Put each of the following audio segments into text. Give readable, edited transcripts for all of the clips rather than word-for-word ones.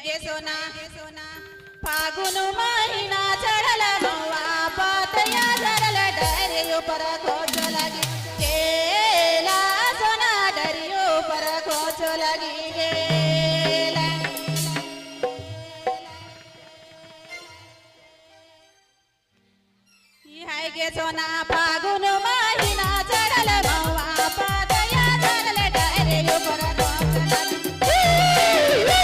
गे सोना फागुन महीना चढ़ल मौआ पतया झरल डरियो पर खोज लगी गेला सोना डरियो पर खोज लगी गेला। हाय गे सोना फागुन महीना चढ़ल मौआ पतया झरल डरियो पर खोज लगी गेला।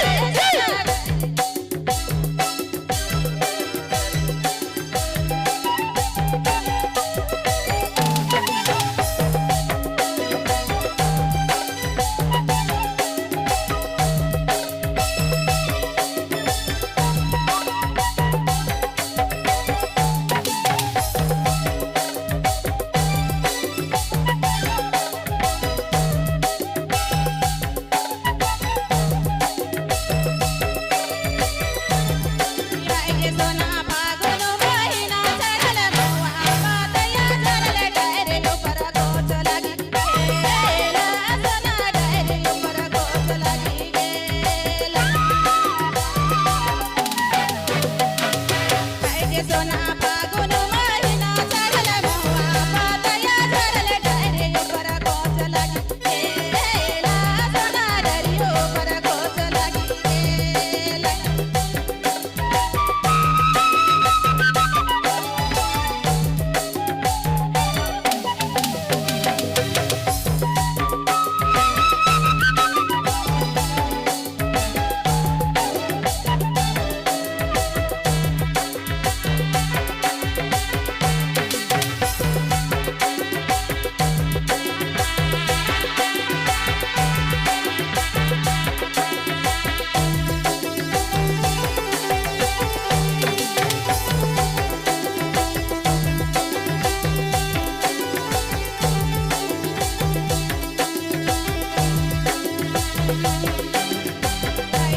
गे सोना फागुन महीना चढ़ल मौआ पतया झरल डरियो पर खोज लगी गेला सोना डरियो पर खोज लगी गेला। गे सोना फागुन महीना चढ़ल मौआ पतया झरल डरियो पर खोज लगी गेला सोना डरियो पर खोज लगी गेला।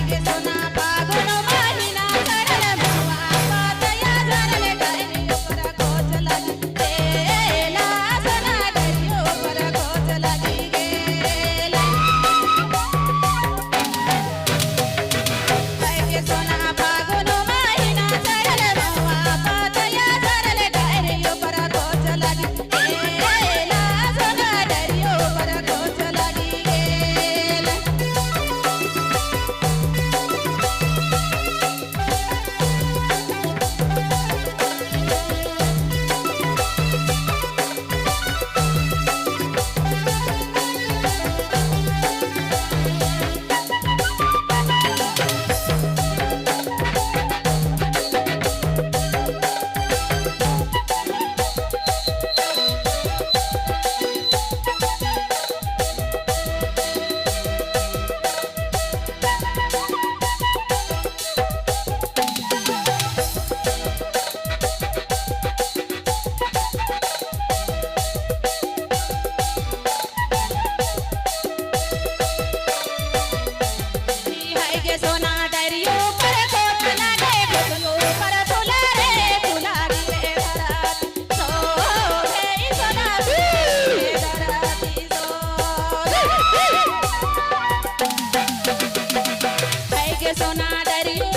गे सोना फागुन महीना चढ़ल मौआ पतया झरल डरियो पर खोज लगी गेला सोना डरियो पर खोज लगी गेला। गे सोना फागुन महीना चढ़ल मौआ पतया झरल डरियो पर खोज लगी गेला सोना डरियो पर खोज लगी गेला। हाय गे सोना डरियो पर खोज लागे घुसलो पर फुला रे फुलारी रे धराती सोहे सोना रे धराती सोहे। हाय गे सोना डरियो